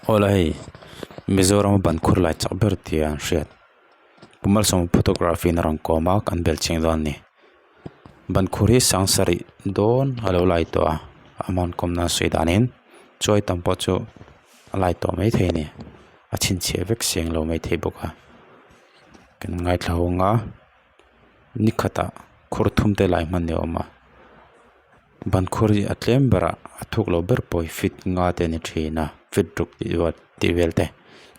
Awle hei Mizoram a ban khur lai chak ber tia an hriat Pu Malsawma photography in a rawn kawm a kan bel chiang dawn a ni ban khur hi sang sarih dawn a lo lai tawh a amah an kawm nan sawi danin chuai tam pawh chu a lai tawh maithei a ni a chhinchhiah vek seng lo maithei bawk a kan ngaithla ho ang a ni khatah khur thum te lai hman ni a awm a. Ban khur hi a tlem berah a thuk loh ber pawh hi feet nga te a ni thin a feet ruk tih rual tih vel te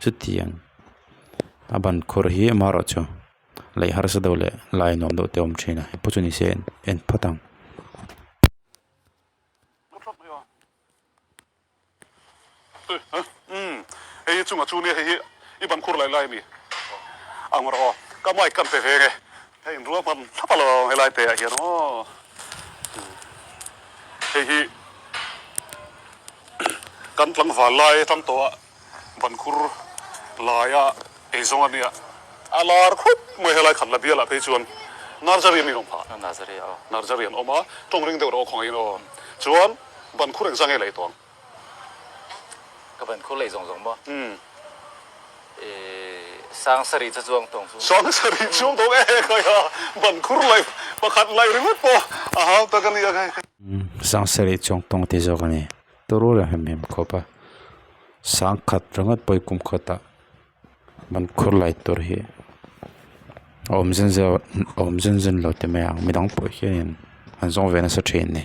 chutiang a ban khur hi amaherawhchu lei harsa deuh leh lai nuam deuh te a awm thin a hei pawh chu ni se en phawt ang. Hei hi chunga chu nia hei hi i ban khur lai lai a ni ang rawh aw ka mic kan pe ve nge hei in ruahman thlap a lo helai te ah hian aw hei hi kan tlangval lai atang tawh a ban khur laia eizawng a nia a lar khawp mai helai khat la bial ah phei chuan nursery an inawm phah nursery an awm a tawng ring deuh rawh aw khawngaih in aw chuan. Ban khur engzah nge lei tawng? Ka ban khur lei zawng zawng maw? Sang sarih cha chuang tawng chu. Sang sarih chuang tawng e khai a, ban khur lei pakhat lei ringawt pawh a hau tak a ni a khai. Sang sarih chuang tawng ti zawk a ni. Turu la hem hem khawp a. Sang khat ringawt pawh i kum khatah ban khur lai tur hi a awm zen zen a awm zen zen lo ti mai ang midang pawh hianin an zawng ve nasa thin a ni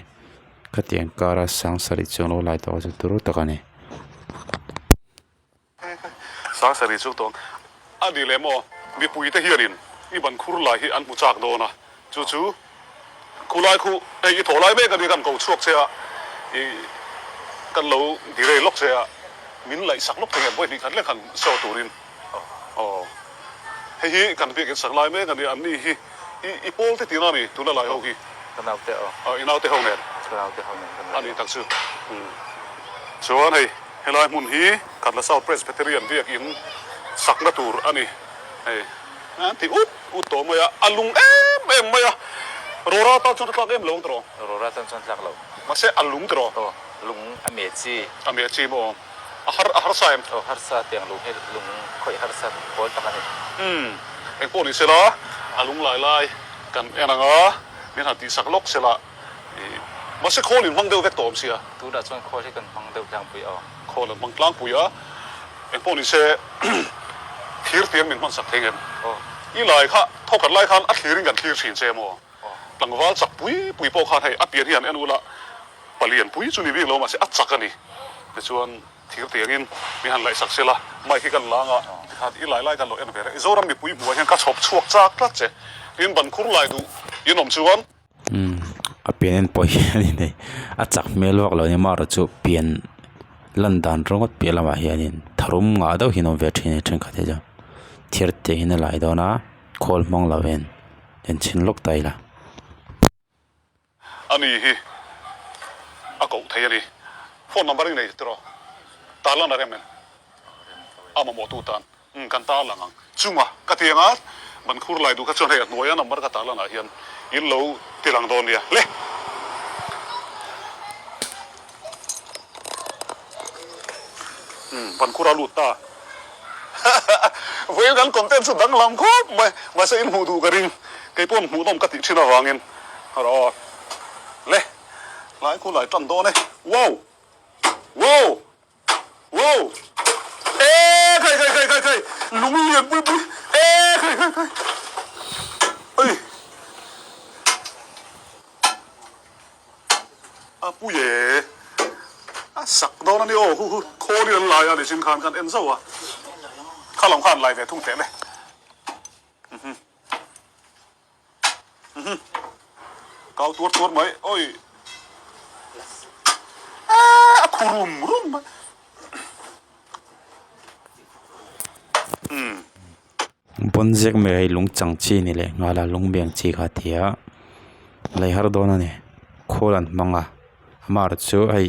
khatiang kara sang sarih chuang lo lai tawh chu turu tak a ni. Sang sarih chu tawng a ni leh maw mipui te hianin i ban khur lai hi an hmu chak dawn a chu chu khulai khu hei i thaw lai mek a ni kan ko chhuak che a i kan lo direi lawk che a min laih sak lawk thei em pawh hnih khat lek han show turin aw hei hi kan biakin sak lai mek a ni an ni hi i i pawl te tihna a ni tuna lai ho hi ka naute aw aw i naute ho nen ka naute ho nen a ni tak chu chuan hei helai hmun hi Khatla South Presbyterian biakin sakna tur a ni hei. An ti ut ut tawh mai a, a lung em em mai a, Rora tan chuan a tlak em lo ang tiraw? Rora tan chuan tlak lo. Mahse a lung tiraw? Aw, lung a me chi. A me chi maw? A har a harsa em? Aw, harsa tiang lung hi lung khawih harsa pawl tak a ni. Umm, engpawh ni sela, a lung lai lai kan en ang a, min han tihsak lawk sela, ih, mahse khawl in hmang deuh vek tawh awm sia. Tunah chuan khawl hi kan hmang deuh tlangpui aw. Khawl an hmang tlangpui a, engpawh ni se thir tiang min hmansak thei ngem? I lai kha thawkhat lai khan a thlir in kan thlir thin che maw? Tlangval chak pui pui pawh khan hei a pian hi han en ula palian pui chu ni bik lo mahse a chak a ni. Tichuan thir tiang in min han laihsak sela mic hi kan lang a, tikhan i lai lai kan lo en ve reng. Zoram mipui hmuh ah hian ka chhawp chhuak chak tlat che. Tin ban khur lai duh in awm chuan. Umm a pian en pawh hianin hei a chak hmel vak lo a ni amaherawh chu pian lan dan ringawt piah lamah hianin tharum ngah deuh hi an awm ve thin a ni thenkhat hi chuan thir te hian a lai dawn a khawl hmang lo hian enchhin lawk ta ila. Ani hi a koh thei a ni. Phone number i nei tiraw? Tarlan a rem em? A mamawh tu tan. Umm kan ta lang ang. Chunga ka ti anga ban khur lai duh kha chuan hei a hnuaia number ka tarlan ah hian in lo ti lang dawn nia le. Umm ban khur a lut ta. Vawiin kan content chu danglam khawp mai mahse in hmuh duh ka ring keipawn hmuhnawm ka tih thin avangin rawh aw le lai khu lai tan dawn e wow wow. Wow! Eee khai khai khai khai khai lung lian pui pui eee khai khai khai oi a pui e a sak dawn a ni aw hu hu khawl hi an lai a ni chin khan kan en zauh a kha lam khan lai ve thung teh le Kau tuar tuar mai oi a khu rum rum mai. Pawn zek mai hei lung chang chi ni leh nghal a lung biang chi kha a ti a lei har dawn a ni khawl an hmang a amaherawh chu hei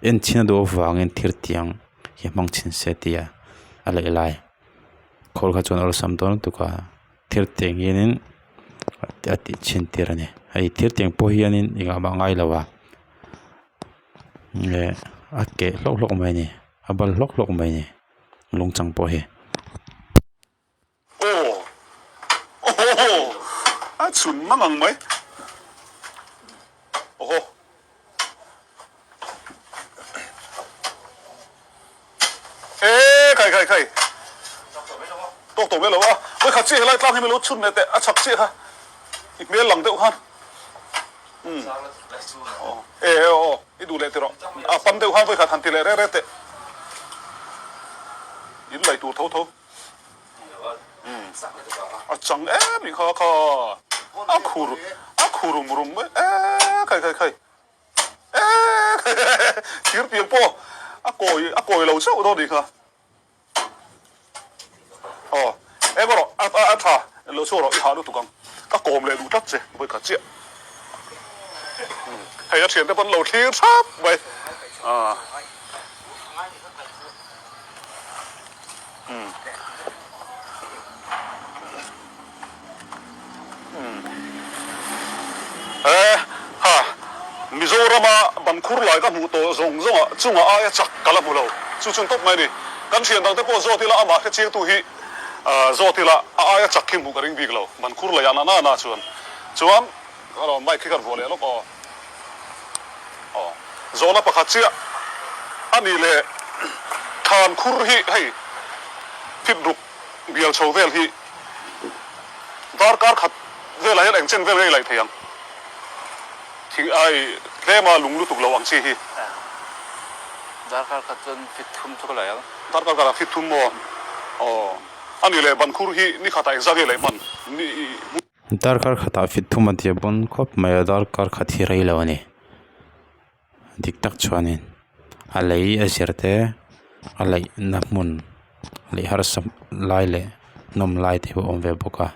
en chhin a duh avangin thir tiang hi a hmang chhin se tia a lei lai khawl kha chuan awlsam dawn lutuk a. Thir tiang hianin a tih chhin tir a ni hei thir tiang pawh hianin engah mah a ngai lo a leh a keh hlawk hlawk mai a ni. A bal hlawk hlawk mai a ni lung chang pawh hi. Aw aw a chhun mang ang mai awhaw. E khai khai khai tawk tawh mai lo a vawi khat chiah helai tlang hi milo chhun leh teh a chhak chiah kha i hmel lang deuh khan umm e aw i duh leh tiraw a pan deuh khan vawi khat han ti leh reh reh teh in laih tur tho tho a chang em nih kha kha a khur a khur rum rum mai e khai khai khai. Thir pian pawh a kawi a kawi lo chauh dawn nih kha. Aw eng erawh a a tha lo chhuak rawh i hah lutuk ang. Ka kawm leh duh tlat che vawi khat chiah. Hei a thiante pawn lo thlir thap mai. Aw. E ha, Mizorama bankhur lai ka hmuh tawh zawng zawngah chungah aia chak ka la hmu lo. Chu chun tawp mai a ni. Kan thian dangte pawh zawt ila amah hre chiangtu hi zawt ila a aia chak hi hmuh ka ring bik lo. Bankhur laiah na na na chuan chuan mic hi kan vuah leh lawk aw. Aw, zawhna pakhat chiah a nih leh thlan khur hi hei fit ruk bial chho vel hi Darkar khat velah hian eng chen vel ngei laih thei ang. Thing ai tlema lung lutuk lo ang chi hi. Darkar khat chuan fit thum chu ka laih ang. Darkar khatah fit thum maw? Aw. A nih leh bankhur hi ni khatah engzah nge laih hman? Ni hmun. Darkar khatah fit thum a tia pawn khawp mai a, darkar khat hi rei lo a ni. Dik tak chuanin a lei a zir te a laihna hmun leh harsa lai leh nawm lai te pawh a awm ve bawk a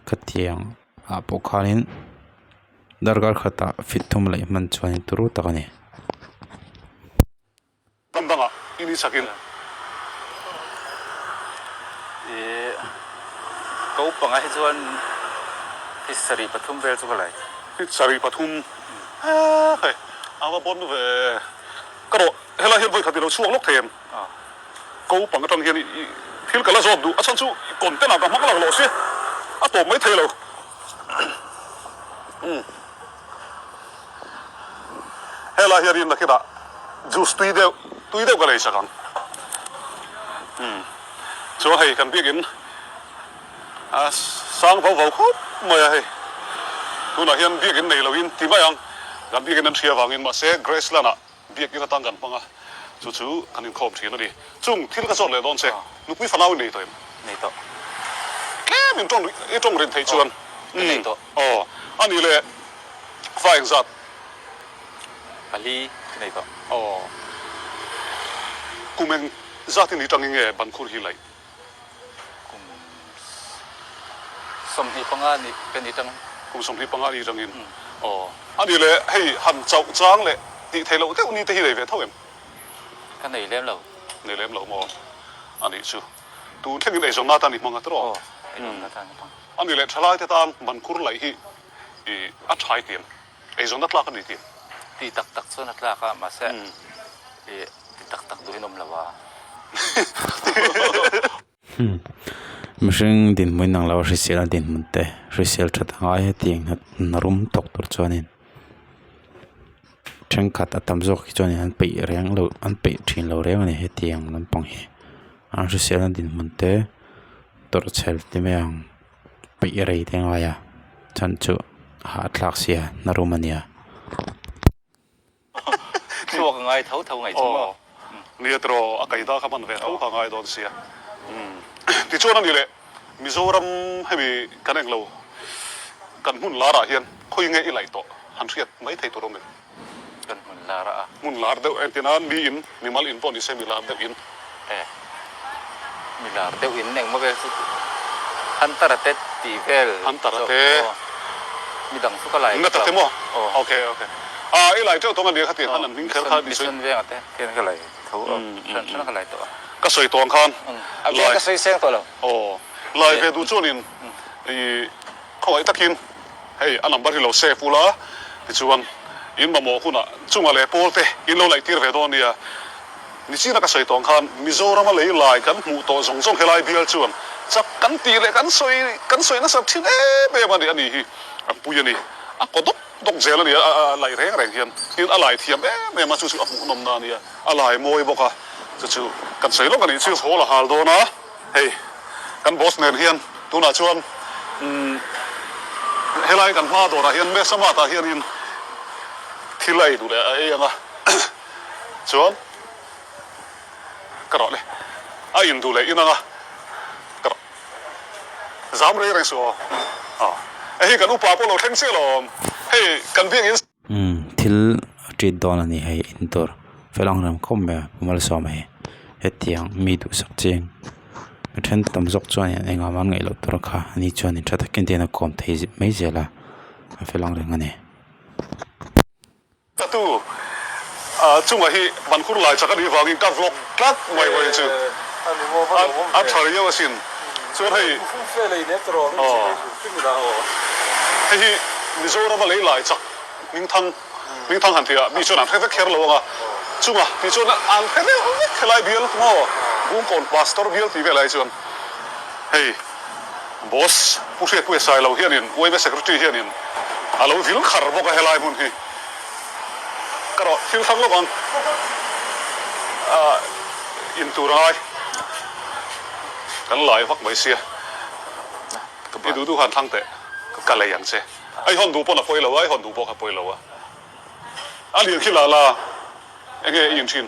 khatiang ah pawh khanin darkar khatah fit thum laih hman chuan turu tak a ni. Ram dangah i ni chhakin. I ko panga hi chuan fit sarih pathum vel chu ka lai. Fit sarih pathum he hei a va bawn ve. Ka rawh helai hian vawi khat i lo chhuak lawk thei em? Ko pang atang hian i thil ka la zawk duh a chhan chu content ah ka hmang lak lawh si a tawp mai thei lo. Helai hian in nakinah juice tui deuh tui deuh ka lei sak ang. Umm chuan hei kan biakin a sang vau vau khawp mai a hei. Tunah hian biakin nei loin ti mai ang kan biakin an hria vangin mahse Graceland ah Biakin atang kan hmang a, chu chu kan inkhawm thin a ni. Chung thil ka zawt leh dawn che, nupui fanau i nei tawh em? Nei tawh. Tlem in tawng i tawng rin theih chuan. Aw, ka nei tawh. Aw, a nih leh fa engzat? Pali ka nei tawh. Aw, kum engzat i ni tangin nge bankhur hi laih? Kum 25 ni ka ni tang. Kum 25 ni tangin. Aw. A nih leh hei han chauh chang leh tih theih loh deuh ni te hi nei ve tho em? Ka nei lem lo. Nei lem lo maw? A nih chu. Tun thlengin eizawnna atan i hmang a tiraw? Aw, eizawnna atan i hmang. A nih leh thalai te tan mankhur laih hi i a tha i ti em? Eizawnna tlak a ni tih. Ti tak tak chuan a tlak a, mahse i ti tak tak duhin awm lo a. Mihring dinhmun ang lo hrisel a dinhmun te hrisel that a ngai hetiang hna rum tawk tur chuanin thenkhat a tam zawk hi chuanin an peih reng lo an peih thin lo reng a ni hetiang lampang hi an hrisel a dinhmun te tawrh chhel ti mai ang. Peih rei te ngai a chhan chu hahthlak sia hna rum a nia. Thluak a ngai tho tho ngaih chu maw? Nia tiraw a kaida kha hman ve tho kha ngai dawn sia. Tichuan a ni leh Mizoram hemi kan eng lo kan hmun lar ah hian khawi nge i laih tawh han hriat mai thei tur awm em? Kan hmun lar a. Hmun lar deuh engtin a mi in mimal in pawh ni se mi lar deuh in. E. Mi lar deuh in engmaw vel chu Hunter a te tih vel. Hunter a te. Mi dang chu ka lai vek lo. Nata te maw? Ok ok. A i lai teuh tawng a nia kha ti khan an hming kher kha ni sawi. Mission veng a te khian ka lai tho a hran hran ka lai tawh a. Ka sawi tawh ang khan. A veng ka sawi seng tawh lo. Aw. Lai ve duh chuan in i Khawngaih takin hei a number hi lo save ula, tichuan in mamawh hunah chunga leh pawl te in lo laih tir ve dawn nia. Nichina ka sawi tawng khan Mizorama lei lai kan hmuh tawh zawng zawng helai bial chuan chak kan tih leh kan sawi kan sawi nasa thin em em a ni a ni hi a pui a ni. A kaw dawk dawk zel a ni a a lai reng reng hian tin a lai thiam em em a chu chu a hmuhnawm na a nia a lai mawi bawk a chu chu kan sawi lawk a nih chu. Chhawl a hal dawn a hei kan boss nen hian tunah chuan umm helai kan hma dawrah hian Mesamata ah hianin thil a ei duh leh a ei ang a. Chuan ka rawh le, a in duh leh in anga ka rawh zam reng reng suh aw. Aw hei kan upa pawh lo thleng chiah lo hei kan biak in. Umm thil a tit dawn a ni hei in tur fel ang reng khawp mai a malsawm hei hetiang mi duhsak cheng mi then tam zawk chuan engah mah an ngaih loh tur kha ani chuan in tha takin te hian a kawm thei mai zel a a fel ang reng a ni. Tatu chunga hi bankhur lai chak a nih vangin ka vlog tlat mai mai chu a tha riau asin. Chuan hei hei hi Mizorama lei lai chak hmingthang hmingthang han tih ah mi chuan an hre vek kher lo ang a, chunga tih chuan an hre deuh vek helai bial maw Bungkawn Pastor bial tih velah hi chuan hei Boss Pu Hriatpuia Sailo hianin yma Secretary hianin a lo vil khar bawk a helai hmun hi. Ka rawh thil thlang lawk ang ah in tur a ngai kan lai vak mai sia i duh duh khan thlang teh ka lei ang che a i hawn duh pawn a pawi lo a i hawn duh pawh kha pawi lo a a lian khi la la enge i in thin.